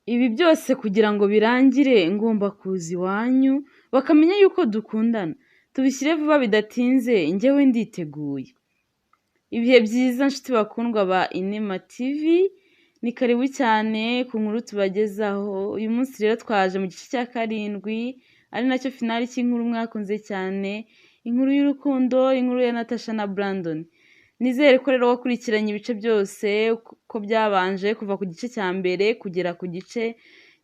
Ibi byose kugira ngo birangire ngomba kuza iwanyu bakamenya yuko dukundana. Tubishyire vuba bidatinze njyewe nditeguye. Ibihe byiza nshuti bakundwa ba Inema TV, ni karibu cyane ku nkuru tubagezaho. Uyu munsi rero twaje mu gice cya 7 ari nacyo finali cy'inkuru mwakunze cyane, inkuru y'urukundo, inkuru ya Natasha na Brandon. Nizere ko rero wakurikiranye ibice byose ko byabanje kuva ku gice cya mbere kugera ku gice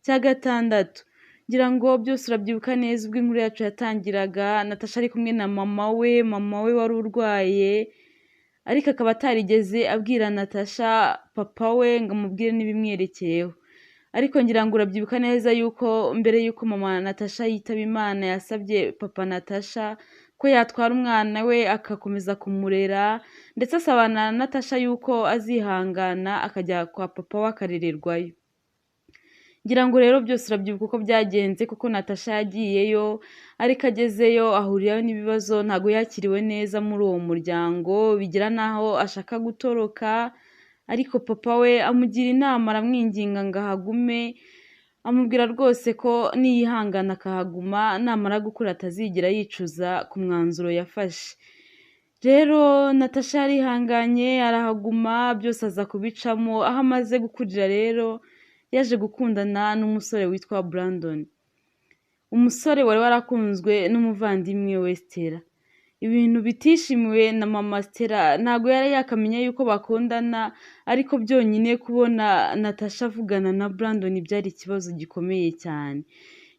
cya 6. Ngira ngo byose urabyibuka neza ubwo inkuru yacu yatangiraga, Natasha ari kumwe na mama we wari urwaye, ariko akaba atarigeze abwira Natasha papa we ngo amubwire n'ibimwerekeyeho. Ariko ngira ngo urabyibuka neza yuko mbere yuko mama Natasha yitaba Imana yasabye papa Natasha ko yatwara umwana we agakomeza kumurera, ndetse asaba na Natasha yuko azihangana akajya kwa papa we akarererwayo. Ngira ngo rero byose urabyibuka uko byagenze, kuko Natasha yagiyeyo ariko agezeyo ahurirayo n'ibibazo, ntabwo yakiriwe neza muri uwo muryango, bigira n'aho ashaka gutoroka, ariko papa we amugira inama aramwinginga ngo ahagume, amubwira rwose ko niyihangana akahaguma namara gukura atazigera yicuza ku mwanzuro yafashe. Rero Natasha yarihanganye arahaguma, byose aza kubicamo. Aho amaze gukurira rero yaje gukundana n'umusore witwa Brandon, umusore wari warakunzwe n'umuvandimwe we Stella. Ibintu bitishimiwe na mama Stella, ntabwo yari yakamenya yuko bakundana, ariko byonyine kubona Natasha avugana na Brandon byari ikibazo gikomeye cyane.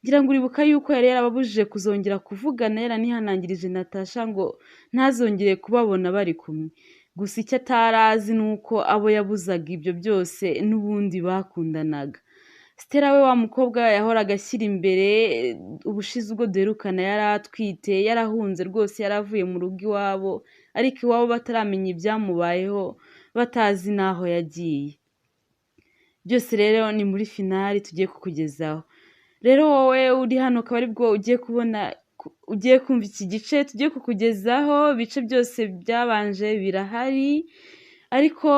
Ngira ngo uribuka yuko yari yarababujije kuzongera kuvugana, yaranihanangirije Natasha ngo ntazongere kubabona bari kumwe. Gusa icyo atarazi ni uko abo yabuzaga ibyo byose n'ubundi bakundanaga. Stella we wa mukobwa yahoraga ashyira imbere, ubushize ubwo duherukana yari atwite, yarahunze rwose, yaravuye mu rugo iwabo, ariko iwabo bataramenya ibyamubayeho, batazi n'aho yagiye. Byose rero ni muri finali tugiye kukugezaho. Rero wowe uri hano akaba aribwo ugiye kubona, ugiye kumva iki gice tugiye kukugezaho, ibice byose byabanje birahari, ariko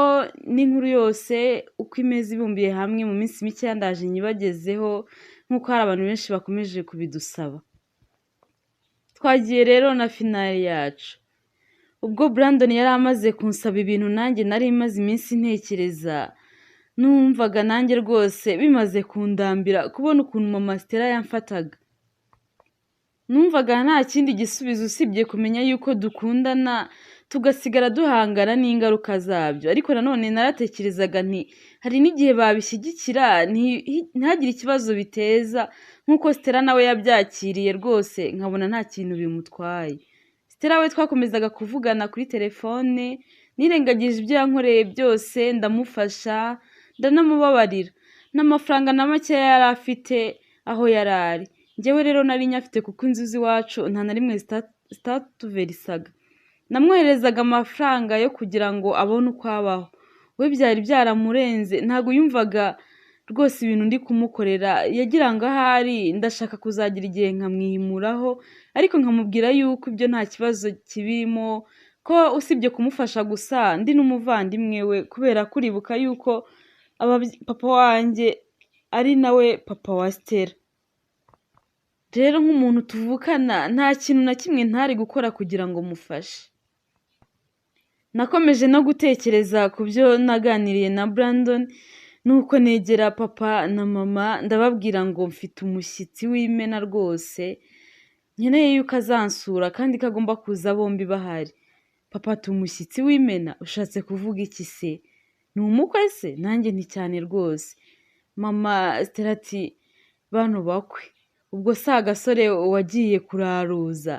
n'inkuru yose uko imeze ibumbiye hamwe mu minsi mike ndaje nyibagezeho, nk'uko hari abantu benshi bakomeje kubidusaba. Twagiye rero na finali yacu. Ubwo Brandon yari amaze kunsaba ibintu nanjye nari maze iminsi ntekereza, numvaga nanjye rwose bimaze kundambira kubona ukuntu mama Stella yamfataga. Numvaga nta kindi gisubizo usibye kumenya yuko dukundana tugasigara duhangana n'ingaruka zabyo. Ariko nanone naratekerezaga nti hari n'igihe babishyigikira ntihagire ikibazo biteza, nk'uko Stella nawe yabyakiriye rwose nkabona nta kintu bimutwaye. Stella we twakomezaga kuvugana kuri telefone, nirengagije ibyo yankoreye byose ndamufasha, ndanamubabarira. N'amafaranga na makeya yari afite aho yari ari. Njyewe rero nari nyafite kuko inzu z'iwacu nta na rimwe zitatuverishaga. Namwoherezaga amafaranga yo kugira ngo abone uko abaho. We byari byaramurenze, ntabwo yumvaga rwose ibintu ndi kumukorera, yagira ngo ahari ndashaka kuzagira igihe nkamwimuraho, ariko nkamubwira yuko ibyo nta kibazo kibirimo, ko usibye kumufasha gusa ndi n'umuvandimwe we, kubera ko uribuka yuko papa wanjye ari nawe papa wa Stella. Rero nk'umuntu tuvukana nta kintu na kimwe ntari gukora kugira ngo mufashe. Nakomeje no gutekereza ku byo naganiriye na Brandon, nuko negera papa na mama ndababwira ngo mfite umushyitsi w'imena rwose, nkeneye yuko azansura kandi ko agomba kuza bombi bahari. Papa ati umushyitsi w'imena ushatse kuvuga iki se? Ni umukwe se? Nanjye nti cyane rwose. Mama Stella ati bano bakwe, ubwo si agasore wagiye kuraruza,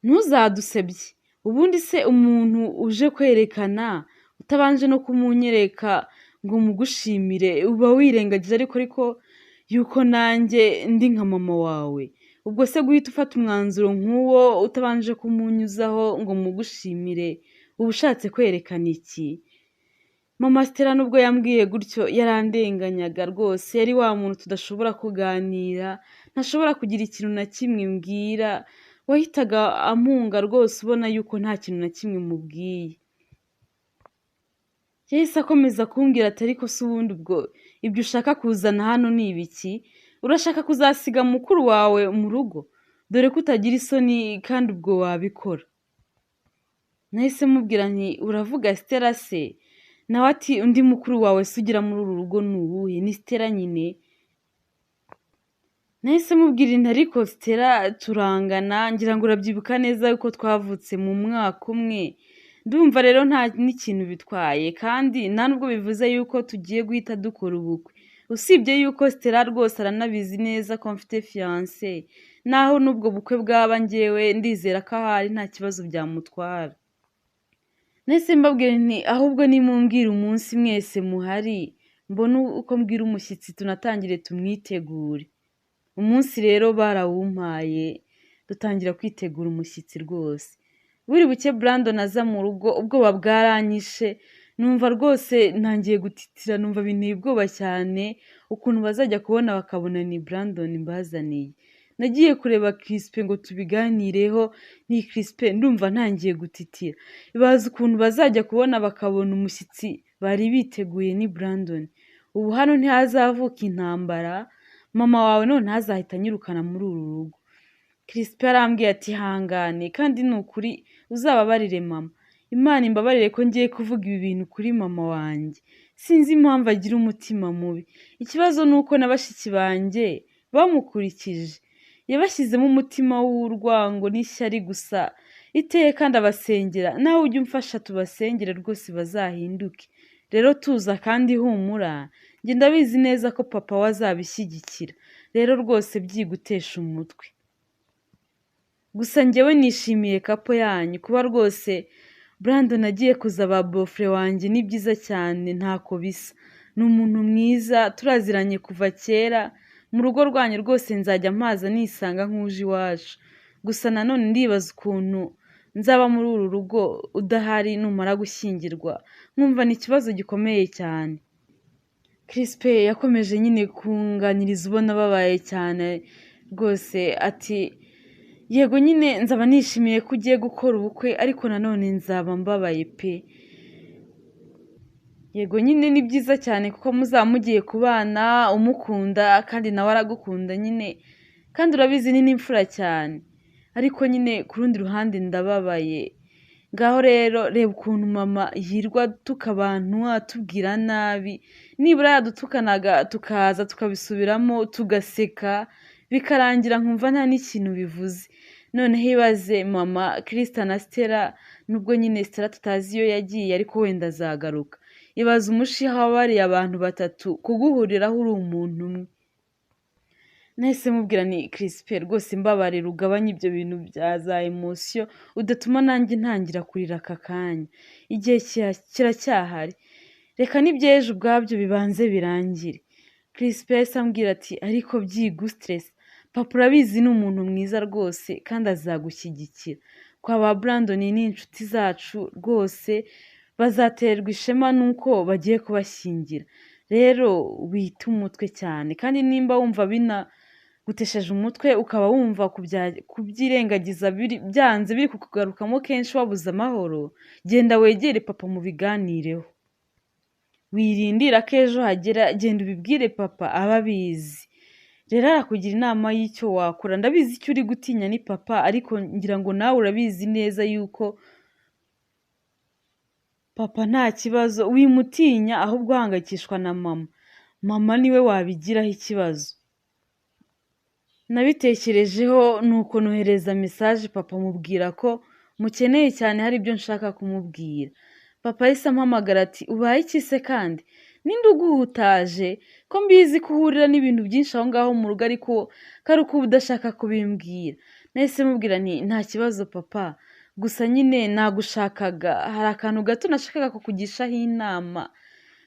ntuzadusebye. Ubundi se umuntu uje kwerekana utabanje no kumunyereka ngo mugushimire, uba wirengagije ariko yuko nanjye ndi nka mama wawe. Ubwo se guhita ufata umwanzuro nk'uwo utabanje kumunyuzaho ngo mugushimire, uba ushatse kwerekana iki? Mama Stella nubwo yambwiye gutyo yarandenganyaga rwose, yari wa muntu tudashobora kuganira, ntashobora kugira ikintu na kimwe mbwira, wahitaga ampunga rwose ubona yuko nta kintu na kimwe mubwiye. Yahise akomeza kumbwira ati ariko se ubundi ubwo Ibyo ushaka kuzana hano ni ibiki? Urashaka kuzasiga mukuru wawe mu rugo? Dore ko utagira isoni kandi ubwo wabikora. Nahise mubwira nti uravuga Stella se? Nawe ati undi mukuru wawe se ugira muri uru rugo ni uwuhe? Ni Stella nyine. Nahise mubwira nti ariko Stella turangana, ngira ngo urabyibuka neza yuko twavutse mu mwaka umwe. Ndumva rero nta n'ikintu bitwaye, kandi nta nubwo bivuze yuko tugiye guhita dukora ubukwe. Usibye yuko Stella rwose aranabizi neza ko mfite fiancé, naho n'ubwo bukwe bwaba njyewe ndizera ko ahari nta kibazo byamutwara. Nahise mbabwira nti ahubwo nimumbwira umunsi mwese muhari, mbone uko mbwira umushyitsi tunatangire tumwitegure. Umunsi rero barawumpaye, dutangira kwitegura umushyitsi rwose. Buri buke Brandon aza mu rugo, ubwoba bwaranyishe, numva rwose ntangiye gutitira, numva binteye ubwoba cyane, ukuntu bazajya kubona bakabona ni Brandon mbazaniye. Nagiye kureba Crispin ngo tubiganireho, ni Crispin ndumva ntangiye gutitira. Ibaze ukuntu bazajya kubona bakabona umushyitsi bari biteguye ni Brandon. Ubu hano ntihazavuka intambara, mama wawe none ntazahita anyirukana muri uru rugo. Crispin arambwiye ati hangane, kandi ni ukuri uzababarire mama. Imana imbabarire ko ngiye kuvuga ibi bintu kuri mama wanjye. Sinzi impamvu agira umutima mubi. Ikibazo ni uko na bashiki banjye bamukurikije. Yabashyizemo umutima w'urwango n'ishyari gusa. Iteka ndabasengera, nawe ujye umfasha tubasengere rwose bazahinduke. Rero tuza kandi humura, njye ndabizi neza ko papa we azabishyigikira. Rero rwose byigutesha umutwe. Gusa njyewe nishimiye kapo yanyu, kuba rwose Brandon agiye kuza ba bofre wanjye ni byiza cyane, ntako bisa. Ni umuntu mwiza, turaziranye kuva kera, mu rugo rwanyu rwose nzajya mpaza nisanga nk'uje iwacu. Gusa nanone ndibaza ukuntu nzaba muri uru rugo udahari numara gushyingirwa, nkumva ni ikibazo gikomeye cyane. Crispin yakomeje nyine kunganiriza ubona ababaye cyane rwose, ati yego nyine nzaba nishimiye ko ugiye gukora ubukwe, ariko nanone nzaba mbabaye pe. Yego nyine ni byiza cyane kuko muzaba mugiye kubana umukunda kandi nawe aragukunda nyine, kandi urabizi ni n'imfura cyane. Ariko nyine ku rundi ruhande ndababaye. Ngaho rero reba ukuntu mama yirwa atuka abantu atubwira nabi, nibura yadutukanaga tukaza tukabisubiramo tugaseka, bikarangira nkumva nta n'ikintu bivuze. Noneho ibaze mama Christa na Stella, nubwo nyine Stella tutazi iyo yagiye ariko wenda azagaruka. Ibaze umushiha wabariye abantu batatu kuguhuriraho uri umuntu umwe. Nahise mubwira ni Crispin rwose mbabarira ugabanye ibyo bintu bya za emosiyo, udatuma nanjye ntangira kurira aka kanya. Igihe kiracyahari, reka n'iby'ejo ubwabyo bibanze birangire. Crispin yahise ambwira ati ariko byigustress, papa urabizi ni umuntu mwiza rwose kandi azagushyigikira. Kwa ba Brandon ni inshuti zacu rwose, bazaterwa ishema n'uko bagiye kubashyingira. Rero wite umutwe cyane, kandi nimba wumva binagutesheje umutwe ukaba wumva kubyirengagiza byanze biri kukugarukamo kenshi wabuze amahoro, genda wegere papa mubiganireho. Wirindira ko ejo hagera, genda ubibwire papa abe abizi. Rero arakugira inama y'icyo wakora. Ndabizi icyo uri gutinya ni papa, ariko ngira ngo nawe urabizi neza yuko papa nta kibazo, wimutinya ahubwo uhangayikishwa na mama. Mama niwe wabigiraho ikibazo. Nabitekerejeho nuko nohereza message papa mubwira ko mukeneye cyane hari ibyo nshaka kumubwira. Papa yahise ampamagara ati ubaye iki se kandi? Ninde uguhutaje? Ko mbizi ko uhurira n'ibintu byinshi aho ngaho mu rugo ariko ko ari uko uba udashaka kubimbwira. Nahise mubwira nti nta kibazo papa, gusa nyine nagushakaga, hari akantu gato nashakaga kukugishaho inama,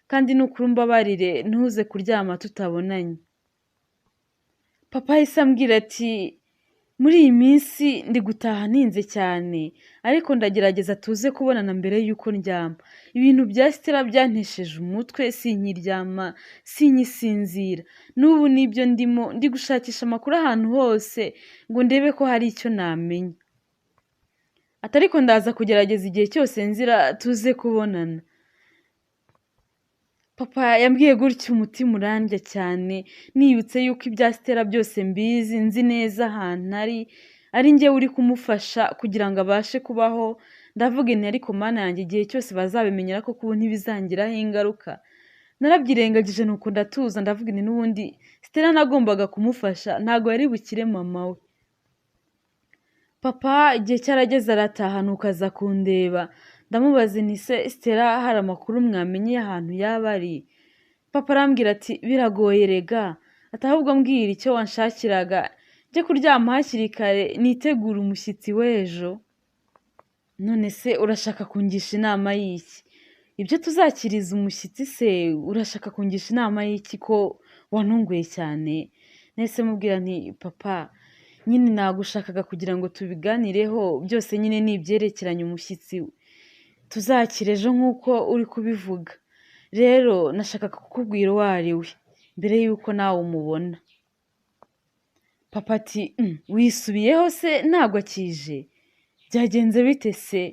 kandi nukuri umbabarire ntuze kuryama tutabonanye. Papa yahise ambwira ati muri iyi minsi ndi gutaha ntinze cyane, ariko ndagerageza tuze kubonana mbere y'uko ndyama. Ibintu bya Stella byantesheje umutwe, sinkiryama, sinkisinzira. N'ubu nibyo ndimo, ndi gushakisha amakuru ahantu hose ngo ndebe ko hari icyo namenya. Ati ariko ndaza kugerageza igihe cyose nzira tuze kubonana. Papa yambwiye gutyo umutima urandya cyane, nibutse yuko ibya Stella byose mbizi, nzi neza ahantu ari njyewe uri kumufasha kugira ngo abashe kubaho. Ndavuga nti ariko Mana yanjye, igihe cyose bazabimenyera koko ubu ntibizangiraho ingaruka. Narabyirengagije nuko ndatuza, ndavuga nti n'ubundi Stella nagombaga kumufasha, ntago yari bukire mama we. Papa igihe cyarageze arataha nuko aza kundeba, ndamubaza nti se Stella hari amakuru mwamenye ahantu yaba ari? Papa arambwira ati biragoye rega, ati ahubwo mbwira icyo wanshakiraga, njye kuryama hakiri kare nitegure umushyitsi w'ejo. None se urashaka kungisha inama y'iki? Ibyo tuzakiriza umushyitsi se urashaka kungisha inama y'iki ko wantunguye cyane? Nahise mubwira nti papa, nyine nagushakaga kugira ngo tubiganireho byose, nyine ni ibyerekeranye umushyitsi tuzakira ejo nk'uko uri kubivuga. Rero nashakaga kukubwira uwo ari we mbere y'uko nawe umubona. Papa ati wisubiyeho se ntabwo akije? Byagenze bite se?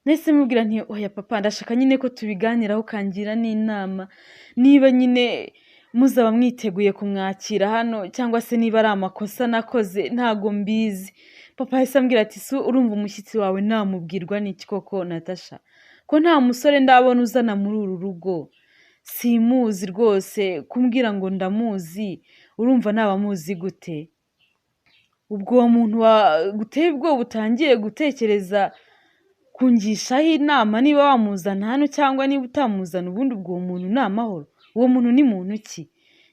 Nahise mubwira nti oya papa, ndashaka nyine ko tubiganiraho ukangira n'inama, niba nyine muzaba mwiteguye kumwakira hano cyangwa se niba ari amakosa nakoze ntago mbizi. Papa yahise ambwira ati se urumva umushyitsi wawe namubwirwa n'iki koko Natasha, ko nta musore ndabona uzana muri uru rugo, simuzi rwose, kumbwira ngo ndamuzi urumva naba muzi gute? Ubwo uwo muntu waguteye ubwoba utangiye gutekereza kungishaho inama niba wamuzana hano cyangwa niba utamuzana, ubundi ubwo uwo muntu ni amahoro? Uwo muntu ni muntu ki?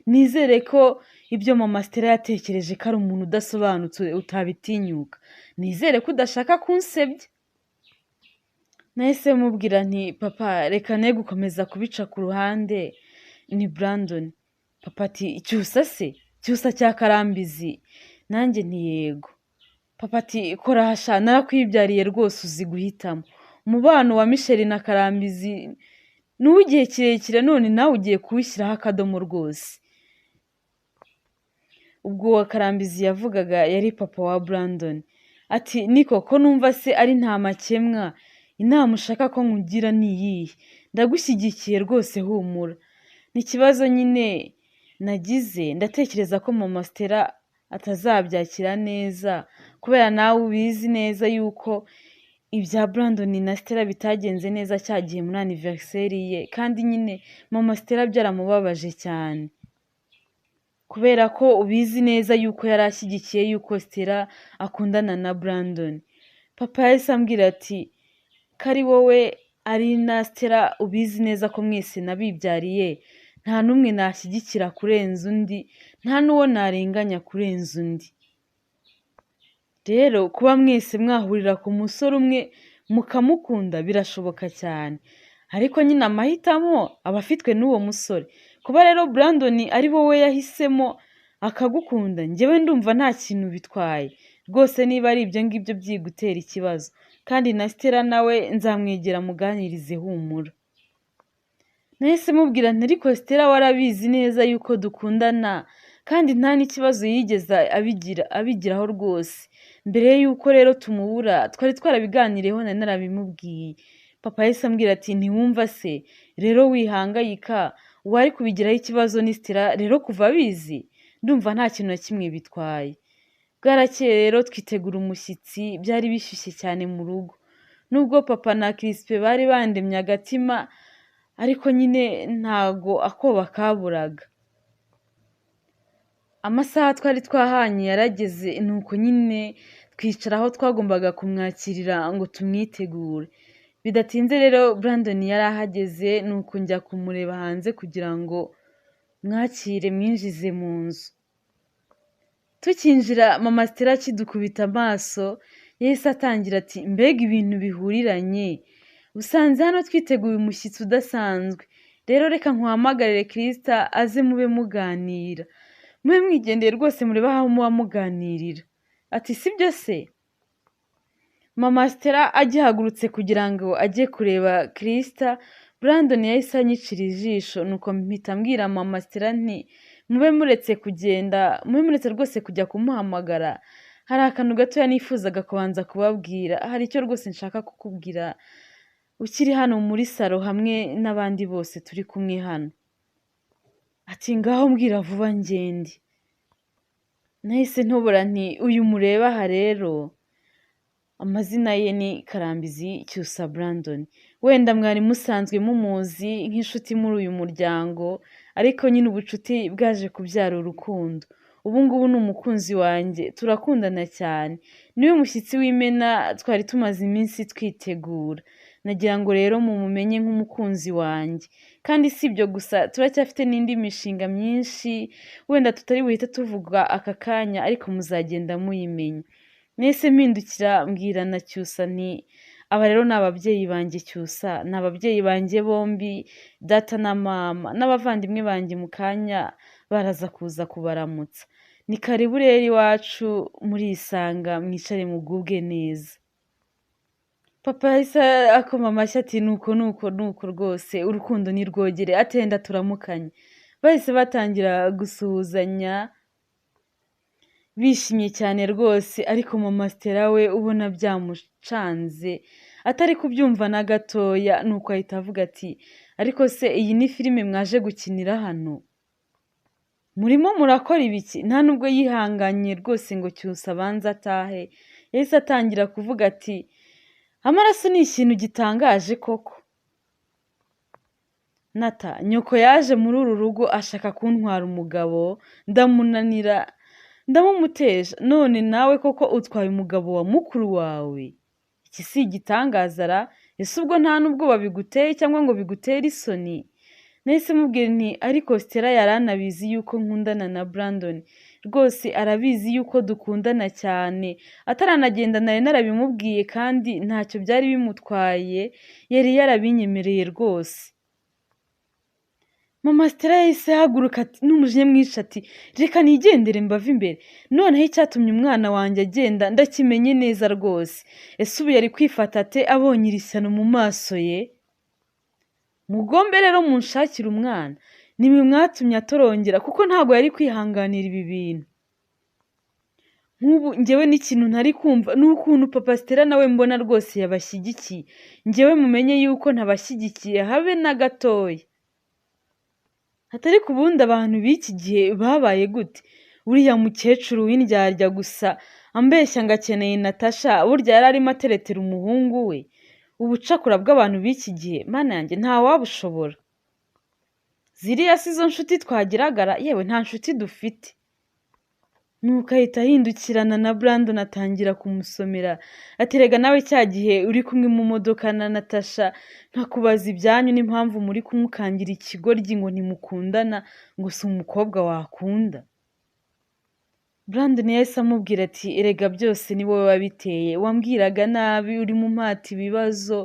Nizere ko ibyo mama Stella yatekereje ko ari umuntu udasobanutse utabitinyuka. Nizere ko udashaka kunsebya. Nahise mubwira nti papa, reka ne gukomeza kubica ku ruhande, ni Brandon. Papa ati cyusa se? Cyusa cya Karambizi? Nanjye nti yego. Papa ati kora hasha, narakwibyariye rwose uzi guhitamo. Umubano wa Michel na Karambizi ni uw'igihe kirekire, none nawe ugiye kuwushyiraho akadomo rwose. Ubwo uwo Karambizi yavugaga yari papa wa Brandon. Ati niko ko numva se ari nta makemwa, inama ushaka ko nkugira ni iyihe? Ndagushyigikiye rwose humura. Ni ikibazo nyine nagize, ndatekereza ko mama Stella atazabyakira neza, kubera nawe ubizi neza yuko ibya Brandon na Stella bitagenze neza cya gihe muri anniversaire ye, kandi nyine mama Stella byaramubabaje cyane, kubera ko ubizi neza yuko yari ashyigikiye yuko Stella akundana na Brandon. Papa yahise ambwira ati ko ari wowe ari na Stella ubizi neza ko mwese nabibyariye, nta n'umwe nashyigikira kurenza undi, nta n'uwo narenganya kurenza undi. Rero kuba mwese mwahurira ku musore umwe mukamukunda birashoboka cyane, ariko nyine amahitamo aba afitwe n'uwo musore. Kuba rero Brandon ari wowe yahisemo akagukunda, njyewe ndumva nta kintu bitwaye rwose, niba ari ibyo ngibyo byigutera ikibazo. Kandi na Stella nawe nzamwegera muganirize humura. Nahise mubwira nti ariko Stella warabizi neza yuko dukundana, kandi nta n'ikibazo yigeze abigiraho rwose. Mbere yuko rero tumubura twari twarabiganireho, nari narabimubwiye. Papa yahise ambwira ati ntiwumva se, rero wihangayika, uwari kubigiraho ikibazo ni Stella, rero kuva abizi ndumva nta kintu na kimwe bitwaye. Bwarakeye rero twitegura umushyitsi, byari bishyushye cyane mu rugo. Nubwo papa na Crispe bari bandemye agatima, ariko nyine ntago akoba kaburaga. Amasaha twari twahanye yarageze, nuko nyine twicara aho twagombaga kumwakirira ngo tumwitegure. Bidatinze rero Brandon yari ahageze, nuko njya kumureba hanze kugira ngo mwakire mwinjize mu nzu. Tukinjira mama Stella akidukubita amaso, yahise atangira ati mbega ibintu bihuriranye, usanze hano twiteguye umushyitsi udasanzwe, rero reka nkuhamagarire Krista aze mube muganira, mube mwigendeye rwose murebe aho muba muganirira. Ati sibyo se? Mama Stella agihagurutse kugira ngo ajye kureba Krista, Brandon yahise anyicira ijisho, nuko mpita mbwira mama Stella nti mube muretse kugenda, mube muretse rwose kujya kumuhamagara, hari akantu gatoya nifuzaga kubanza kubabwira, hari icyo rwose nshaka kukubwira ukiri hano muri salo hamwe n'abandi bose turi kumwe hano. Ati ngaho mbwira vuba ngende. Nahise ntobora nti uyu mureba aha rero amazina ye ni Karambizi Cyusa Brandon. Wenda mwari musanzwe mumuzi nk'inshuti muri uyu muryango, ariko nyine ubucuti bwaje kubyara urukundo. Ubu ngubu ni umukunzi wanjye, turakundana cyane. Niwe mushyitsi w'imena twari tumaze iminsi twitegura. Nagira ngo rero mumumenye nk'umukunzi wanjye. Kandi si ibyo gusa, turacyafite n'indi mishinga myinshi, wenda tutari buhite tuvuga aka kanya, ariko muzagenda muyimenya. Nahise mpindukira mbwira na Cyusa nti aba rero ni ababyeyi banjye Cyusa, ni ababyeyi banjye bombi, data na mama, n'abavandimwe banjye mu kanya baraza kuza kubaramutsa. Ni karibu rero iwacu murisanga, mwicare mugubwe neza. Papa yahise akoma amashyi ati nuko nuko nuko rwose urukundo ni rwogere, atenda turamukanye. Bahise batangira gusuhuzanya bishimye cyane rwose, ariko mama Stella we ubona byamucanze atari kubyumva na gatoya, nuko ahita avuga ati ariko se iyi ni filime mwaje gukinira hano? Murimo murakora ibiki? Nta nubwo yihanganye rwose ngo Cyusa abanze atahe, yahise atangira kuvuga ati amaraso ni ikintu gitangaje koko. Nata, nyoko yaje muri uru rugo ashaka kuntwara umugabo, ndamunanira, ndamumuteja, none nawe koko utwaye umugabo wa mukuru wawe. Iki si igitangaza ra? Ese ubwo nta nubwo babiguteye cyangwa ngo bigutere isoni? Nahise mubwira nti ariko Stella yaranabizi yuko nkundana na Brandon. Rwose arabizi yuko dukundana cyane, ataranagenda nari narabimubwiye kandi ntacyo byari bimutwaye, yari yarabinyemereye rwose. Mama Stella yahise ahaguruka n'umujinya mwinshi ati reka nigendere mbave imbere, noneho icyatumye umwana wanjye agenda ndakimenye neza rwose. Ese ubu yari kwifata ate abonye iri shyano mu maso ye? Mugombe rero munshakire umwana, nimwe mwatumye atorongera kuko ntabwo yari kwihanganira ibi bintu. Nk'ubu njyewe n'ikintu ntari kumva ni ukuntu papa Stella nawe mbona rwose yabashyigikiye. Njyewe mumenye yuko ntabashyigikiye habe na gatoya. Atari ku bundi abantu b'iki gihe babaye gute? Uriya mukecuru w'indyarya gusa ambeshya ngo akeneye Natasha, burya yari arimo ateretera umuhungu we. Ubucakura bw'abantu b'iki gihe, mana yanjye ntawabushobora. Ziriya si zo nshuti twagiragara, yewe nta nshuti dufite. Nuko ahita ahindukirana na Brandon atangira kumusomera aterega nawe cya gihe uri kumwe mu modoka na Natasha nkakubaza ibyanyu n'impamvu muri kumukangira ikigoryi ngo ntimukundana, ngo si umukobwa wakunda. Brandon yahise amubwira ati erega byose ni wowe wabiteye, wambwiraga nabi urimo umpata ibibazo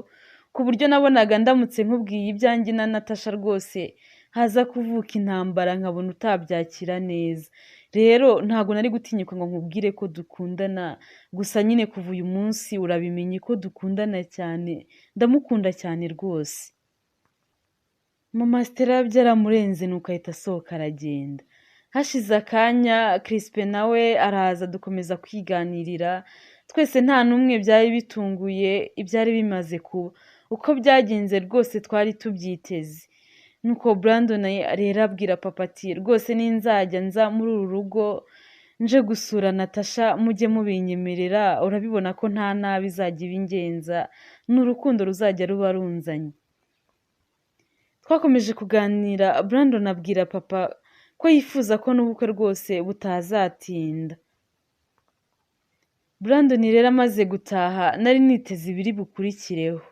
ku buryo nabonaga ndamutse nkubwiye ibyanjye na Natasha rwose haza kuvuka intambara nkabona utabyakira neza. Rero ntabwo nari gutinyuka ngo nkubwire ko dukundana, gusa nyine kuva uyu munsi urabimenye ko dukundana cyane, ndamukunda cyane rwose. Mama Stella byaramurenze nuko ahita asohoka aragenda. Hashize akanya Crispin nawe araza dukomeza kwiganirira, twese nta n'umwe byari bitunguye ibyari bimaze kuba. Uko byagenze rwose twari tubyiteze. Nuko Brandon rero abwira papa ati rwose ninzajya nza muri uru rugo nje gusura Natasha mujye mubinyemerera, urabibona ko nta nabi izajya ibingenza, ni urukundo ruzajya ruba runzanye. Twakomeje kuganira, Brandon abwira papa ko yifuza ko n'ubukwe rwose butazatinda. Brandon rero amaze gutaha nari niteze ibiri bukurikireho.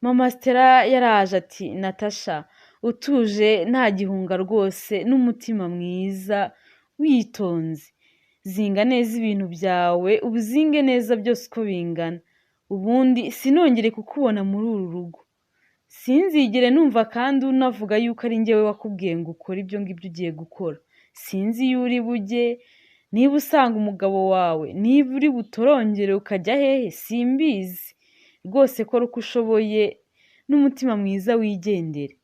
Mama Stella yaraje ati Natasha utuje nta gihunga rwose n'umutima mwiza witonze, zinga neza ibintu byawe ubizinge neza byose uko bingana, ubundi sinongere kukubona muri uru rugo, sinzigere numva kandi unavuga yuko ari njyewe wakubwiye ngo ukore ibyo ngibyo ugiye gukora, sinzi iyo uri bujye, niba usanga umugabo wawe, niba uri butorongere ukajya hehe simbizi, rwose kora uko ushoboye n'umutima mwiza wigendere.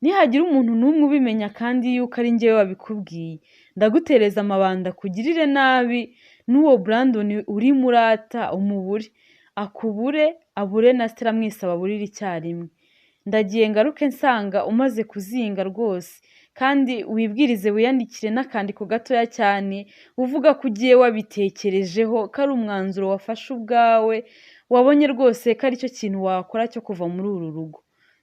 Nihagira umuntu n'umwe ubimenya kandi yuko ari njyewe wabikubwiye, ndagutereza amabanda akugirire nabi, n'uwo Brandon urimo urata umubure, akubure, abure na Stella, mwese ababurire icyarimwe. Ndagiye ngaruke nsanga umaze kuzinga rwose, kandi wibwirize wiyandikire n'akandiko gatoya cyane uvuga ko ugiye wabitekerejeho, ko ari umwanzuro wafashe ubwawe, wabonye rwose ko aricyo kintu wakora cyo kuva muri uru rugo.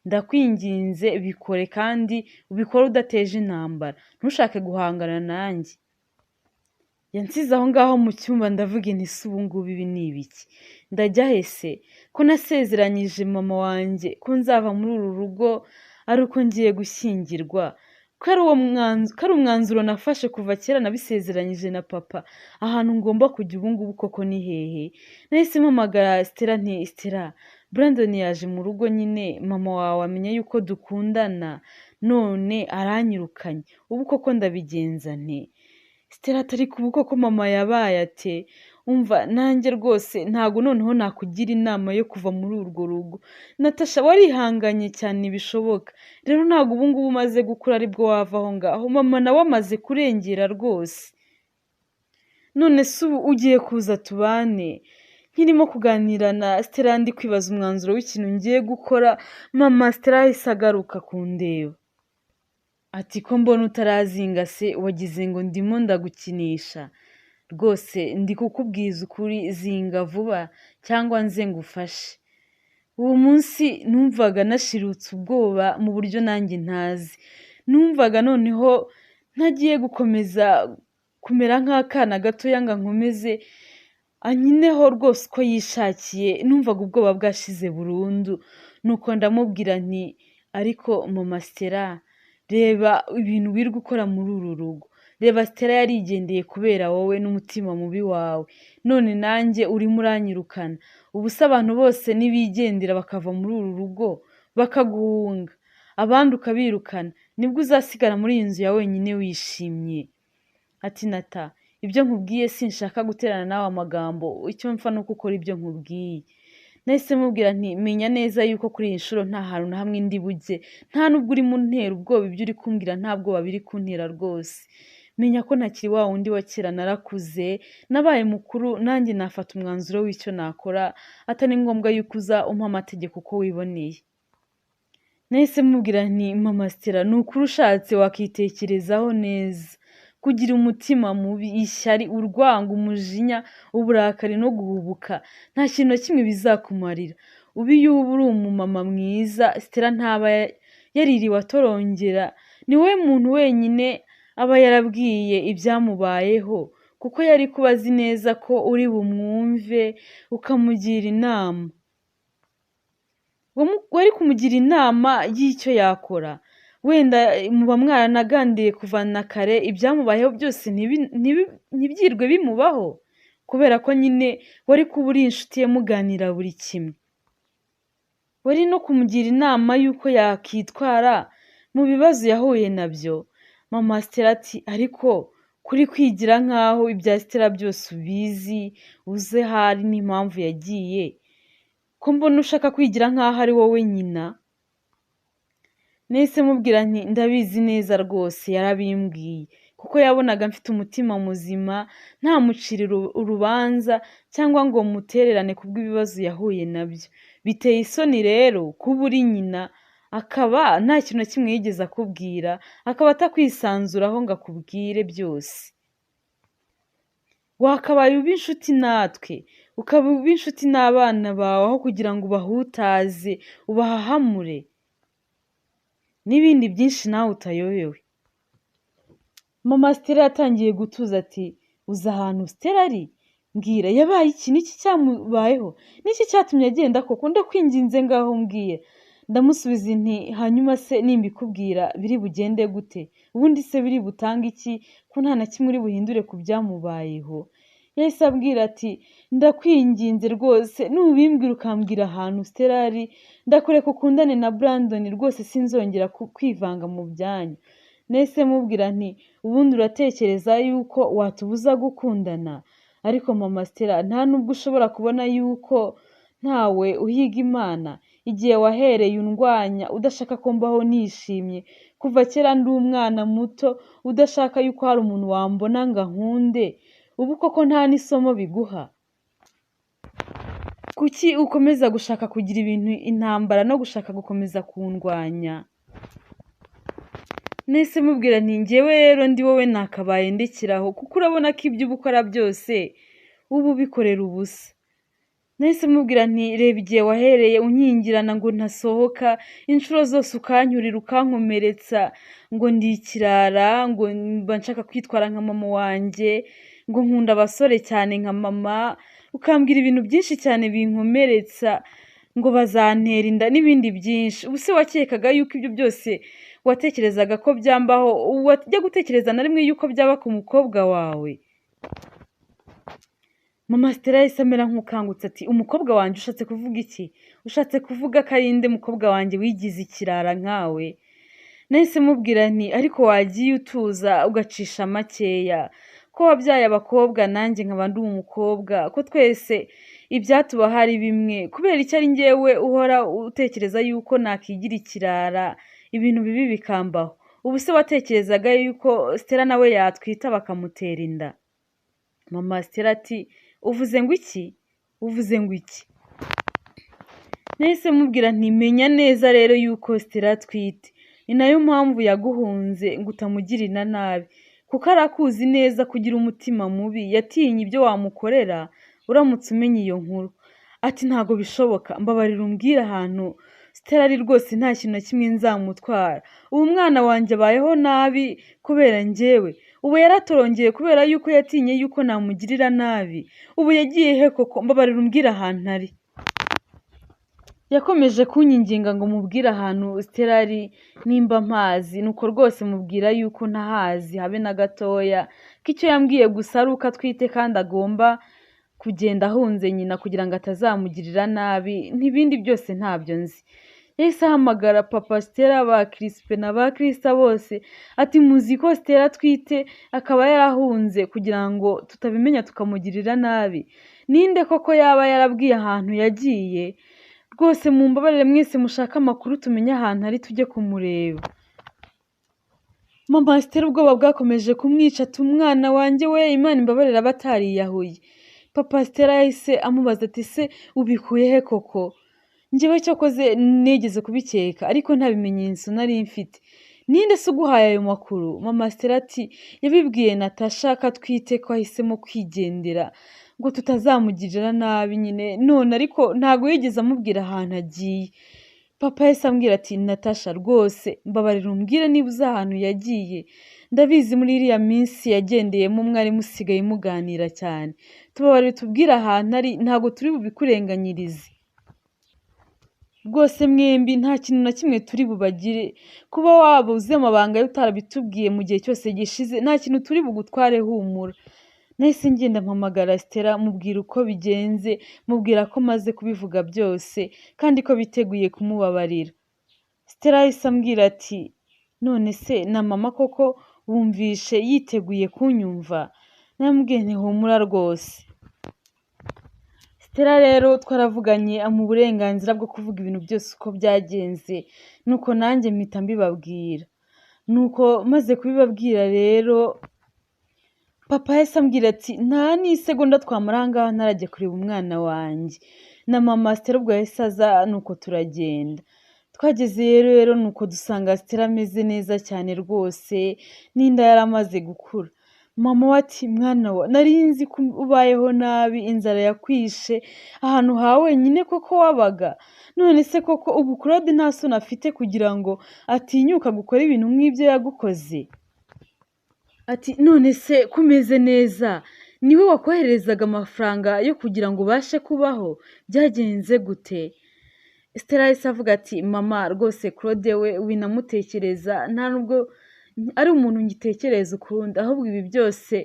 Ndakwinginze bikore kandi ubikore udateje intambara, ntushake guhangana nanjye. Yansize aho ngaho mu cyumba ndavuga nti ese ubu ngubu ibi ni ibiki? Ndajya he se? Ko nasezeranyije mama wanjye ko nzava muri uru rugo ari uko ngiye gushyingirwa, ko ari umwanzuro nafashe kuva kera nabisezeranyije na papa, ahantu ngomba kujya ubu ngubu koko ni hehe? Nahise mpamagara Stella nti Stella, Brandon yaje mu rugo nyine, mama wawe amenya yuko dukundana, none aranyirukanye, ubu koko ndabigenza nte? Stella atari kubu koko mama yabaye ate? Umva nanjye rwose ntago noneho nakugira inama yo kuva muri urwo rugo. Natasha warihanganye cyane bishoboka, rero ntago ubu ngubu umaze gukura aribwo wava aho ngaho, mama nawe amaze kurengera rwose. None se ubu ugiye kuza tubane? Nkirimo kuganira na Stella ndi kwibaza umwanzuro w'ikintu ngiye gukora, mama Stella yahise agaruka kundeba. Ati ko mbona utarazinga se, wagize ngo ndimo ndagukinisha? Rwose ndi kukubwiza ukuri, zinga vuba cyangwa nze ngufashe. Uwo munsi numvaga nashirutse ubwoba mu buryo nanjye ntazi. Numvaga noneho ntagiye gukomeza kumera nk'akana gatoya ngo nkomeze anyineho rwose uko yishakiye, numvaga ubwoba bwashize burundu. Nuko ndamubwira nti ariko mama Stella, reba ibintu wirirwa ukora muri uru rugo, reba Stella yarigendeye kubera wowe n'umutima mubi wawe, none nanjye urimo uranyirukana. Ubu se abantu bose nibigendera bakava muri uru rugo bakaguhunga, abandi ukabirukana, nibwo uzasigara muri iyi nzu ya wenyine wishimye. Ati Nata, ibyo nkubwiye sinshaka guterana nawe amagambo, icyo mpfa ni uko ukora ibyo nkubwiye. Nahise mubwira nti menya neza yuko kuri iyi nshuro nta hantu na hamwe ndi bujye, nta nubwo urimo untera ubwoba, ibyo uri kumbwira nta bwoba biri kuntera rwose. Menya ko ntakiri wa wundi wa kera, narakuze, nabaye mukuru, nanjye nafata umwanzuro w'icyo nakora, atari ngombwa yuko uza umpa amategeko uko wiboneye. Nahise mubwira nti mama Stella, ni ukuri ushatse wakitekerezaho neza. Kugira umutima mubi, ishyari, urwango, umujinya, uburakari no guhubuka, nta kintu na kimwe bizakumarira. Ubu iyo uba uri umumama mwiza, Stella ntaba yaririwe atorongera, ni wowe muntu wenyine aba yarabwiye ibyamubayeho, kuko yari kuba azi neza ko uri bumwumve ukamugira inama. Wari kumugira inama y'icyo yakora. Wenda muba mwaranaganiriye kuva na kare, ibyamubayeho byose ntibyirwe bimubaho, kubera ko nyine wari kuba uri inshuti ye muganira buri kimwe. Wari no kumugira inama y'uko yakitwara mu bibazo yahuye nabyo. Mama Stella ati ariko kuri kwigira nk'aho ibya Stella byose ubizi, uzi ahari n'impamvu yagiye, ko mbona ushaka kwigira nk'aho ari wowe nyina. Nahise mubwira nti ndabizi neza rwose, yarabimbwiye, kuko yabonaga mfite umutima muzima, ntamucire urubanza cyangwa ngo mutererane kubw'ibibazo yahuye nabyo. Biteye isoni rero kuba uri nyina akaba nta kintu na kimwe yigeze akubwira, akaba atakwisanzuraho ngo akubwire byose. Wakabaye uba inshuti natwe, ukaba uba inshuti n'abana bawe, aho kugira ngo ubahutaze, ubahahamure n'ibindi byinshi nawe utayobewe. Mama Stella yatangiye gutuza ati uzi ahantu Stella ari? Mbwira, yabaye iki? Niki cyamubayeho? Niki cyatumye agenda koko? Ndakwinginze ngaho mbwira. Ndamusubiza nti hanyuma se nimbikubwira biri bugende gute? Ubundi se biri butange iki ko nta na kimwe uri buhindure ku byamubayeho? Yahise abwira ati ndakwinginze rwose, nubimbwira ukambwira ahantu Stella ari, ndakureka ukundane na Brandon rwose, sinzongera kwivanga mu byanyu. Nahise mubwira nti ubundi uratekereza yuko watubuza gukundana? Ariko mama Stella, nta nubwo ushobora kubona yuko ntawe uhiga Imana. Igihe wahereye undwanya udashaka ko mbaho nishimye, kuva kera ndi umwana muto udashaka yuko hari umuntu wambona ngo ankunde, ubu koko nta n'isomo biguha? Kuki ukomeza gushaka kugira ibintu intambara no gushaka gukomeza kundwanya? Nahise mubwira nti njyewe rero ndi wowe nakabaye ndekeraho, kuko urabona ko ibyo uba ukora byose uba ubikorera ubusa. Nahise mubwira nti reba igihe wahereye unkingirana ngo ntasohoka, inshuro zose ukanyurira ukankomeretsa, ngo ndi ikirara, ngo mba nshaka kwitwara nka mama wanjye, ngo nkunda abasore cyane nka mama, ukambwira ibintu byinshi cyane binkomeretsa, ngo bazantera inda n'ibindi byinshi. Ubu se wakekaga yuko ibyo byose watekerezaga ko byambaho, wajya gutekereza na rimwe yuko byaba ku mukobwa wawe? Mama Stella yahise amera nk'ukangutse ati umukobwa wanjye ushatse kuvuga iki? Ushatse kuvuga ko ari nde mukobwa wanjye wigize ikirara nkawe? Nahise mubwira nti ariko wagiye utuza ugacisha makeya, ko wabyaye abakobwa nanjye nkaba ndi umukobwa, ko twese ibyatubaho ari bimwe, kubera icyo ari njyewe uhora utekereza yuko nakigira ikirara ibintu bibi bikambaho. Ubu se watekerezaga yuko Stella nawe yatwita bakamutera inda? Mama Stella ati uvuze ngo iki? Uvuze ngo iki? Nahise mubwira nti menya neza rero yuko Stella atwite, ni nayo mpamvu yaguhunze ngo utamugirira nabi, kuko arakuzi neza kugira umutima mubi, yatinye ibyo wamukorera uramutse umenye iyo nkuru. Ati ntago bishoboka, mbabarira umbwire ahantu Stella ari rwose, nta kintu na kimwe nzamutwara. Ubu umwana wanjye abayeho nabi kubera njyewe, ubu yaratorongeye kubera yuko yatinye yuko namugirira nabi, ubu yagiye he koko? Mbabarira umbwire ahantu ari. Yakomeje kunyinginga ngo mubwire ahantu Stella ari nimba mpazi, nuko rwose mubwira yuko ntahazi habe na gatoya, ko icyo yambwiye gusa ari uko atwite kandi agomba kugenda ahunze nyina kugira ngo atazamugirira nabi, n'ibindi byose ntabyo nzi. Yahise ahamagara papa Stella, ba Crispe na ba Krista bose, ati muzi ko Stella atwite akaba yarahunze kugira ngo tutabimenya tukamugirira nabi. Ninde koko yaba yarabwiye ahantu yagiye? Rwose mumbabarire mwese mushake amakuru tumenye ahantu ari tujye kumureba. Mama Stella ubwoba bwakomeje kumwica ati umwana wanjye we, Imana imbabarire aba atariyahuye. Papa Stella yahise amubaza ati se ubikuye he koko? Njyewe cyokoze nigeze kubikeka ariko nta bimenyetso nari mfite. Ninde se uguhaye ayo makuru? Mama Stella ati yabibwiye Natasha ko atwite ko ahisemo kwigendera ngo tutazamugirira nabi nyine, none ariko ntago yigeze amubwira ahantu agiye. Papa yahise ambwira ati Natasha rwose mbabarira umbwire niba uzi ahantu yagiye, ndabizi muri iriya minsi yagendeyemo mwari musigaye muganira cyane, tubabarire tubwire ahantu ari, ntago turi bubikurenganyirize. Rwose mwembi nta kintu na kimwe turi bubagire, kuba waba uzi amabanga ye utarabitubwiye mu gihe cyose gishize nta kintu turi bugutware, humura. Nahise ngenda mpamagara Stella mubwira uko bigenze, mubwira ko maze kubivuga byose kandi ko biteguye kumubabarira. Stella yahise ambwira ati none se na mama koko wumvishe yiteguye kunyumva? Namubwiye nti humura rwose. Stella rero twaravuganye amuha uburenganzira bwo kuvuga ibintu byose uko byagenze, nuko nanjye mpita mbibabwira. Nuko maze kubibabwira rero papa yahise ambwira ati nta n'isegonda twamara aha ngaha ntarajya kureba umwana wanjye. Na mama Stella ubwo yahise aza nuko turagenda. Twageze rero nuko dusanga Stella ameze neza cyane rwose, n'inda yari amaze gukura. Mama we ati mwana wa nari nzi ko ubayeho nabi, inzara yakwishe, ahantu ha wenyine koko wabaga, none se koko ubu Claude nta soni afite kugira ngo atinyuka gukora ibintu nk'ibyo yagukoze? Ati none se ko umeze neza, niwe wakohererezaga amafaranga yo kugira ngo ubashe kubaho, byagenze gute? Stella yahise avuga ati mama rwose Claude we winamutekereza, nta nubwo ari umuntu ngitekereza ukundi, ahubwo ibi byose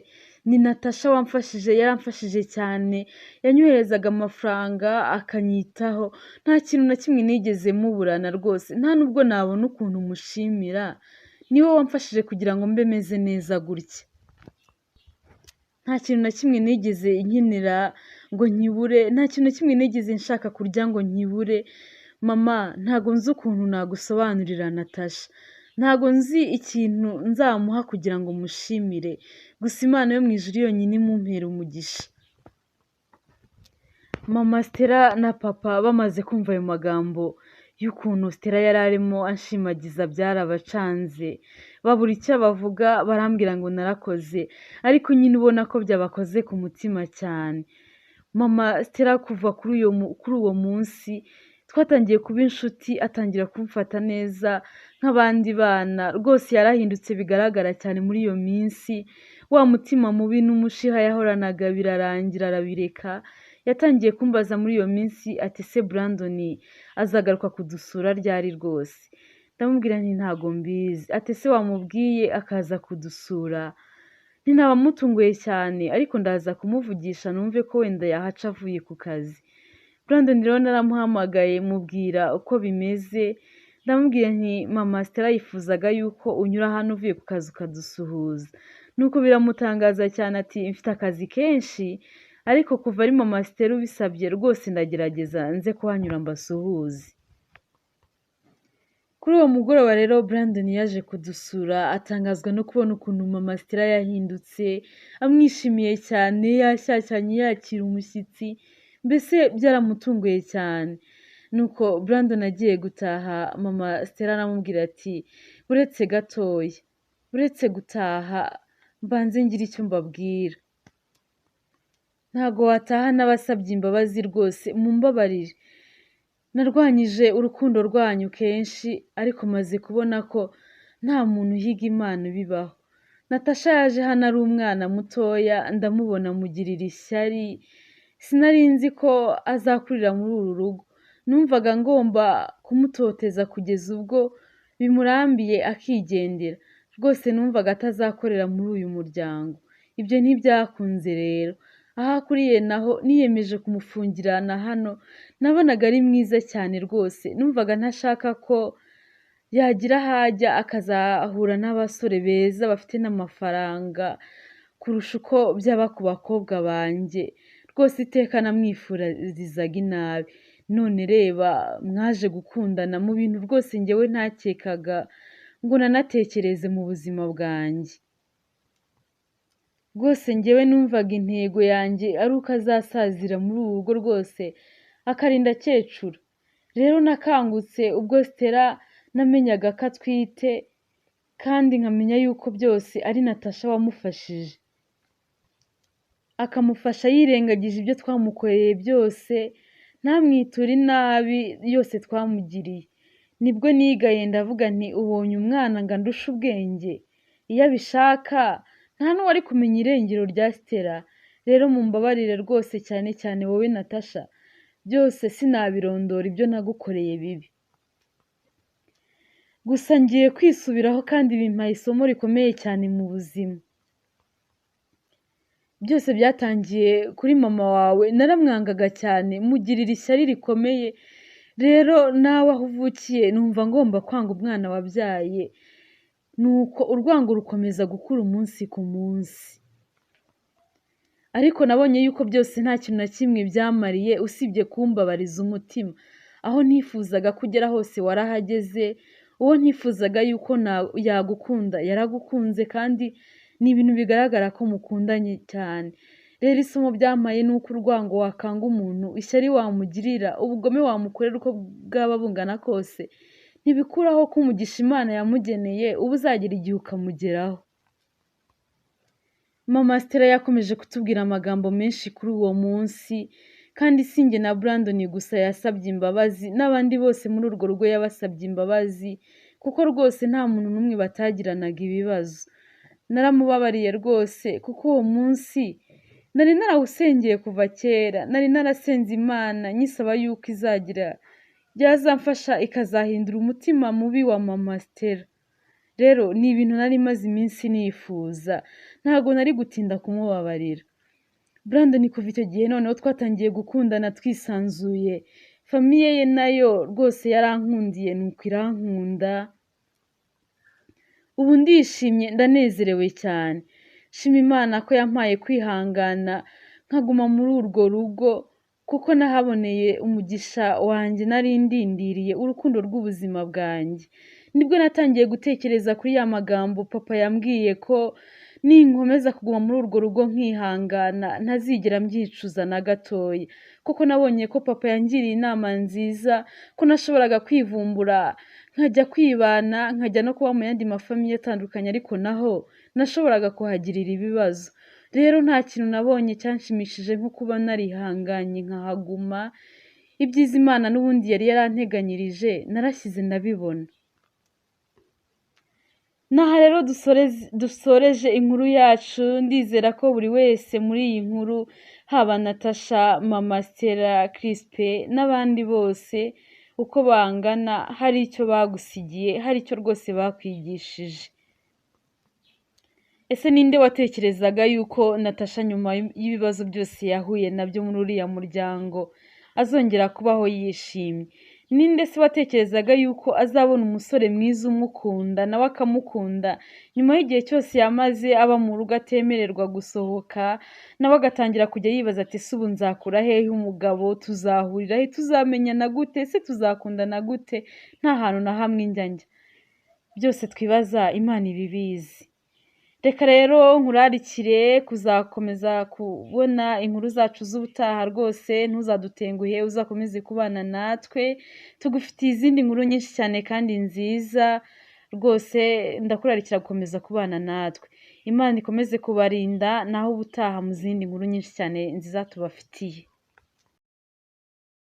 ni Natasha wamfashije, yaramfashije cyane, yanyoherezaga amafaranga akanyitaho, nta kintu na kimwe nigeze muburana rwose, nta nubwo nabona ukuntu mushimira, niwe wamfashije kugira ngo mbe meze neza gutya. Nta kintu na kimwe nigeze nkenera ngo nkibure, nta kintu na kimwe nigeze nshaka kurya ngo nkibure. Mama ntago nzi ukuntu nagusobanurira Natasha, ntago nzi ikintu nzamuha kugira ngo mushimire, gusa Imana yo mu ijuru yonyine imumpere umugisha. Mama Stella na papa bamaze kumva ayo magambo y'ukuntu Stella yari arimo anshimagiza byarabacanze, babura icyo bavuga barambwira ngo narakoze, ariko nyine ubona ko byabakoze ku mutima cyane. Mama Stella kuva kuri uwo munsi twatangiye kuba inshuti, atangira kumfata neza nk'abandi bana, rwose yarahindutse bigaragara cyane muri iyo minsi, wa mutima mubi n'umushiha yahoranaga birarangira arabireka. Yatangiye kumbaza muri iyo minsi ati se Brandon azagaruka kudusura ryari rwose? Ndamubwira nti ntago mbizi. Ati se wamubwiye akaza kudusura? Nti naba mutunguye cyane, ariko ndaza kumuvugisha numve ko wenda yahaca avuye ku kazi. Brandon rero naramuhamagaye mubwira uko bimeze, ndamubwira nti mama Stella yifuzaga yuko unyura hano uvuye ku kazi ukadusuhuza. Nuko biramutangaza cyane ati mfite akazi kenshi, ariko kuva ari mama Stella ubisabye rwose ndagerageza nze kuhanyura mbasuhuze. Kuri uwo mugoroba rero Brandon yaje kudusura, atangazwa no kubona ukuntu mama Stella yahindutse, amwishimiye cyane, yashyashyanye yakira umushyitsi, mbese byaramutunguye cyane. Nuko Brandon agiye gutaha, mama Stella aramubwira ati uretse gatoya, uretse gutaha mbanze ngire icyo mbabwira. Ntago wataha n'abasabye imbabazi rwose, mumbabarire. Narwanyije urukundo rwanyu kenshi, ariko maze kubona ko nta muntu uhiga Imana bibaho. Natasha yaje hano ari umwana mutoya, ndamubona mugirira ishyari, sinari nzi ko azakurira muri uru rugo. Numvaga ngomba kumutoteza kugeza ubwo bimurambiye akigendera. Rwose numvaga atazakorera muri uyu muryango. Ibyo ntibyakunze rero. Aho akuriye naho niyemeje kumufungirana hano, nabonaga ari mwiza cyane rwose, numvaga ntashaka ko yagira aho ajya akazahura n'abasore beza bafite n'amafaranga kurusha uko byaba ku bakobwa banjye. Rwose iteka namwifurizaga inabi. None reba mwaje gukundana mu bintu rwose njyewe ntakekaga ngo nanatekereze mu buzima bwanjye. Rwose njyewe numvaga intego yanjye ari uko azasazira muri uru rugo rwose akarinda akecuru. Rero nakangutse ubwo Stella namenyaga ko atwite, kandi nkamenya yuko byose ari Natasha wamufashije, akamufasha yirengagije ibyo twamukoreye byose, ntamwiture inabi yose twamugiriye. Nibwo nigaye ndavuga nti ubonye umwana ngo andushe ubwenge, iyo abishaka nta n'uwari kumenya irengero rya Stella. Rero mumbabarire rwose, cyane cyane wowe Natasha, byose sinabirondora ibyo nagukoreye bibi. Gusa ngiye kwisubiraho kandi bimpaye isomo rikomeye cyane mu buzima. Byose byatangiye kuri mama wawe, naramwangaga cyane, mugirira ishyari rikomeye. Rero nawe aho uvukiye numva ngomba kwanga umwana wabyaye. Nuko urwango rukomeza gukura umunsi ku munsi. Ariko nabonye yuko byose nta kintu na kimwe byamariye usibye kumbabariza umutima. Aho ntifuzaga kugera hose warahageze, uwo ntifuzaga yuko yagukunda yaragukunze, kandi ni ibintu bigaragara ko mukundanye cyane. Rero isomo byampaye ni uko urwango wakanga umuntu, ishyari wamugirira, ubugome wamukorera uko bwaba bungana kose, ntibikuraho ko umugisha Imana yamugeneye uba uzagera igihe ukamugeraho. Mama Stella yakomeje kutubwira amagambo menshi kuri uwo munsi, kandi si njye na Brandon gusa yasabye imbabazi, n'abandi bose muri urwo rugo yabasabye imbabazi, kuko rwose nta muntu n'umwe batagiranaga ibibazo. Naramubabariye rwose, kuko uwo munsi nari narawusengeye kuva kera, nari narasenze Imana nyisaba yuko izagira byazamfasha ikazahindura umutima mubi wa mama Stella. Rero ni ibintu nari maze iminsi nifuza, ntago nari gutinda kumubabarira. Brandon kuva icyo gihe noneho twatangiye gukundana twisanzuye, famiye ye nayo rwose yarankundiye nuko irankunda. Ubu ndishimye ndanezerewe cyane. Shima Imana ko yampaye kwihangana nkaguma muri urwo rugo, kuko nahaboneye umugisha wanjye nari ndindiriye, urukundo rw'ubuzima bwanjye. Nibwo natangiye gutekereza kuri ya magambo papa yambwiye ko Ninkomeza kuguma muri urwo rugo nkihangana, ntazigera mbyicuza na gatoya. Kuko nabonye ko papa yangiriye inama nziza, ko nashoboraga kwivumbura nkajya kwibana, nkajya no kuba mu yandi mafamiye atandukanye, ariko naho nashoboraga kuhagirira ibibazo. Rero nta kintu nabonye cyanshimishije nko kuba narihanganye nkahaguma, ibyiza Imana n'ubundi yari yaranteganyirije narashyize ndabibona. N'aha rero dusoreje inkuru yacu, ndizera ko buri wese muri iyi nkuru, haba Natasha, Mama Stella, Crispe n'abandi bose uko bangana, hari icyo bagusigiye, hari icyo rwose bakwigishije. Ese ninde watekerezaga yuko Natasha nyuma y'ibibazo byose yahuye nabyo muri uriya muryango azongera kubaho yishimye? Ninde se watekerezaga yuko azabona umusore mwiza umukunda nawe akamukunda, nyuma y'igihe cyose yamaze aba mu rugo atemererwa gusohoka, nawe agatangira kujya yibaza ati ese ubu nzakura hehe umugabo, tuzahurira he, tuzamenyana gute, ese tuzakundana gute, nta hantu na hamwe njya njya. Byose twibaza Imana iba ibizi. Reka rero nkurarikire kuzakomeza kubona inkuru zacu z'ubutaha rwose, ntuzadutenguhe, uzakomeze kubana natwe, tugufitiye izindi nkuru nyinshi cyane kandi nziza, rwose ndakurarikira gukomeza kubana natwe. Imana ikomeze kubarinda, naho ubutaha mu zindi nkuru nyinshi cyane nziza tubafitiye.